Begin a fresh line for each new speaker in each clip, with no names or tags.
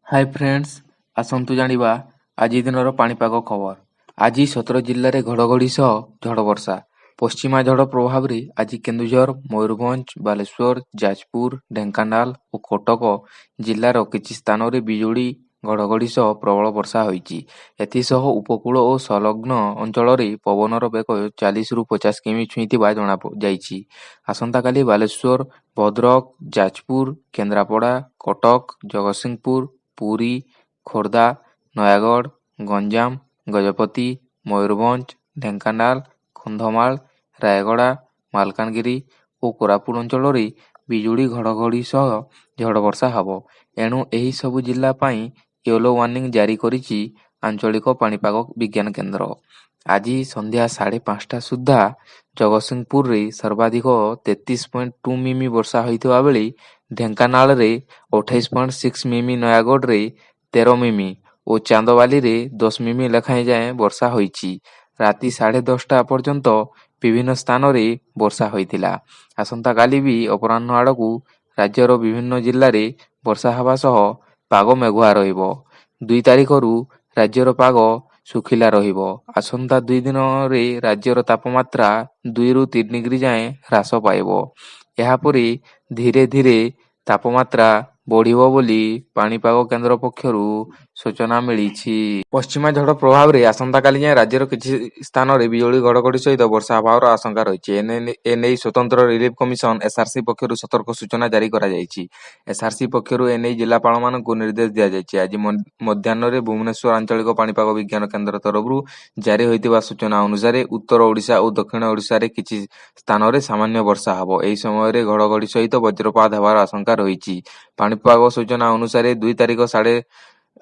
ହାଏ friends, ଆସନ୍ତୁ ଜାଣିବା ଆଜି ଦିନର ପାଣିପାଗ ଖବର। ଆଜି 17 ଜିଲ୍ଲାରେ ଘଡ଼ଘଡ଼ି ସହ ଝଡ଼ ବର୍ଷା। ପଶ୍ଚିମା ଝଡ଼ ପ୍ରଭାବରେ ଆଜି କେନ୍ଦୁଝର, ମୟୂରଭଞ୍ଜ, ବାଲେଶ୍ୱର, ଯାଜପୁର, ଢେଙ୍କାନାଳ ଓ କଟକ ଜିଲ୍ଲାର କିଛି ସ୍ଥାନରେ ବିଜୁଳି ଘଡ଼ଘଡ଼ି ସହ ପ୍ରବଳ ବର୍ଷା ହୋଇଛି। ଏଥିସହ ଉପକୂଳ ଓ ସଂଲଗ୍ନ ଅଞ୍ଚଳରେ ପବନର ବେଗ 40ରୁ 50 କିମି ଛୁଇଁଥିବା ଜଣାଯାଇଛି। ଆସନ୍ତାକାଲି ବାଲେଶ୍ୱର, ଭଦ୍ରକ, ଯାଜପୁର, କେନ୍ଦ୍ରାପଡ଼ା, କଟକ, ଜଗତସିଂହପୁର, ପୁରୀ, ଖୋର୍ଦ୍ଧା, ନୟାଗଡ଼, ଗଞ୍ଜାମ, ଗଜପତି, ମୟୂରଭଞ୍ଜ, ଢେଙ୍କାନାଳ, କନ୍ଧମାଳ, ରାୟଗଡ଼ା, ମାଲକାନଗିରି ଓ କୋରାପୁଟ ଅଞ୍ଚଳରେ ବିଜୁଳି ଘଡ଼ଘଡ଼ି ସହ ଝଡ଼ ବର୍ଷା ହେବ। ଏଣୁ ଏହି ସବୁ ଜିଲ୍ଲା ପାଇଁ ୟେଲୋ ୱାର୍ଣ୍ଣିଂ ଜାରି କରିଛି ଆଞ୍ଚଳିକ ପାଣିପାଗ ବିଜ୍ଞାନ କେନ୍ଦ୍ର। ଆଜି ସନ୍ଧ୍ୟା 5:30 ସୁଦ୍ଧା ଜଗତସିଂହପୁରରେ ସର୍ବାଧିକ 33.2 ମିମି ବର୍ଷା ହୋଇଥିବା ବେଳେ ଢେଙ୍କାନାଳରେ 28.6 ମିମି, ନୟାଗଡ଼ରେ 13 ମିମି ଓ ଚାନ୍ଦବାଲିରେ 10 ମିମି ଲେଖାଏଁ ଯାଏଁ ବର୍ଷା ହୋଇଛି। ରାତି 10:30 ପର୍ଯ୍ୟନ୍ତ ବିଭିନ୍ନ ସ୍ଥାନରେ ବର୍ଷା ହୋଇଥିଲା। ଆସନ୍ତାକାଲି ବି ଅପରାହ୍ନ ଆଡ଼କୁ ରାଜ୍ୟର ବିଭିନ୍ନ ଜିଲ୍ଲାରେ ବର୍ଷା ହେବା ସହ ପାଗ ମେଘୁଆ ରହିବ। 2 ତାରିଖରୁ ରାଜ୍ୟର ପାଗ ଶୁଖିଲା ରହିବ। ଆସନ୍ତା 2 ଦିନରେ ରାଜ୍ୟର ତାପମାତ୍ରା 2ରୁ 3 ଡିଗ୍ରୀ ଯାଏଁ ହ୍ରାସ ପାଇବ। ଏହାପରେ ଧୀରେ ଧୀରେ ତାପମାତ୍ରା ବଢ଼ିବ ବୋଲି ପାଣିପାଗ କେନ୍ଦ୍ର ପକ୍ଷରୁ ସୂଚନା ମିଳିଛି। ପଶ୍ଚିମା ଝଡ଼ ପ୍ରଭାବରେ ଆସନ୍ତାକାଲି ଯାଏଁ ରାଜ୍ୟର କିଛି ସ୍ଥାନରେ ବିଜୁଳି ଘଡ଼ଘଡ଼ି ସହିତ ବର୍ଷା ହେବାର ଆଶଙ୍କା ରହିଛି। ଏନେଇ ସ୍ୱତନ୍ତ୍ର ରିଲିଫ କମିଶନ ଏସ୍ଆରସି ପକ୍ଷରୁ ସତର୍କ ସୂଚନା ଜାରି କରାଯାଇଛି। ଏସ୍ଆରସି ପକ୍ଷରୁ ଏନେଇ ଜିଲ୍ଲାପାଳମାନଙ୍କୁ ନିର୍ଦ୍ଦେଶ ଦିଆଯାଇଛି। ଆଜି ମଧ୍ୟାହ୍ନରେ ଭୁବନେଶ୍ୱର ଆଞ୍ଚଳିକ ପାଣିପାଗ ବିଜ୍ଞାନ କେନ୍ଦ୍ର ତରଫରୁ ଜାରି ହୋଇଥିବା ସୂଚନା ଅନୁସାରେ ଉତ୍ତର ଓଡ଼ିଶା ଓ ଦକ୍ଷିଣ ଓଡ଼ିଶାରେ କିଛି ସ୍ଥାନରେ ସାମାନ୍ୟ ବର୍ଷା ହେବ। ଏହି ସମୟରେ ଘଡ଼ଘଡ଼ି ସହିତ ବଜ୍ରପାତ ହେବାର ଆଶଙ୍କା ରହିଛି। ପାଣିପାଗ ସୂଚନା ଅନୁସାରେ 2 ତାରିଖ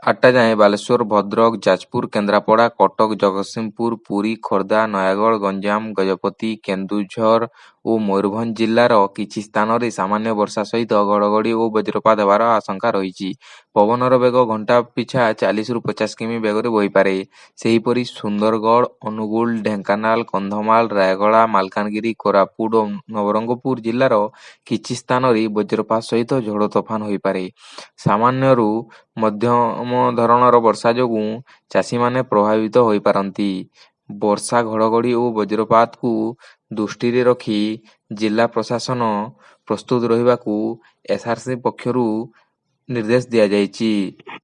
8:30 ଯାଏଁ ବାଲେଶ୍ୱର, ଭଦ୍ରକ, ଯାଜପୁର, କେନ୍ଦ୍ରାପଡ଼ା, କଟକ, ଜଗତସିଂହପୁର, ପୁରୀ, ଖୋର୍ଦ୍ଧା, ନୟାଗଡ଼, ଗଞ୍ଜାମ, ଗଜପତି, କେନ୍ଦୁଝର ଓ ମୟୂରଭଞ୍ଜ ଜିଲ୍ଲାର କିଛି ସ୍ଥାନରେ ସାମାନ୍ୟ ବର୍ଷା ସହିତ ଘଡ଼ଘଡ଼ି ଓ ବଜ୍ରପାତ ହେବାର ଆଶଙ୍କା ରହିଛି। ପବନର ବେଗ ଘଣ୍ଟା ପିଛା 40ରୁ 50 କିମି ବେଗରେ ବହିପାରେ। ସେହିପରି ସୁନ୍ଦରଗଡ଼, ଅନୁଗୁଳ, ଢେଙ୍କାନାଳ, କନ୍ଧମାଳ, ରାୟଗଡ଼ା, ମାଲକାନଗିରି, କୋରାପୁଟ ଓ ନବରଙ୍ଗପୁର ଜିଲ୍ଲାର କିଛି ସ୍ଥାନରେ ବଜ୍ରପାତ ସହିତ ଝଡ଼ ତୋଫାନ ହୋଇପାରେ। ସାମାନ୍ୟରୁ ମଧ୍ୟମ ଧରଣର ବର୍ଷା ଯୋଗୁଁ ଚାଷୀମାନେ ପ୍ରଭାବିତ ହୋଇପାରନ୍ତି। ବର୍ଷା, ଘଡ଼ଘଡ଼ି ଓ ବଜ୍ରପାତକୁ ଦୃଷ୍ଟିରେ ରଖି ଜିଲ୍ଲା ପ୍ରଶାସନ ପ୍ରସ୍ତୁତ ରହିବାକୁ ଏସ୍ଆରସି ପକ୍ଷରୁ ନିର୍ଦ୍ଦେଶ ଦିଆଯାଇଛି।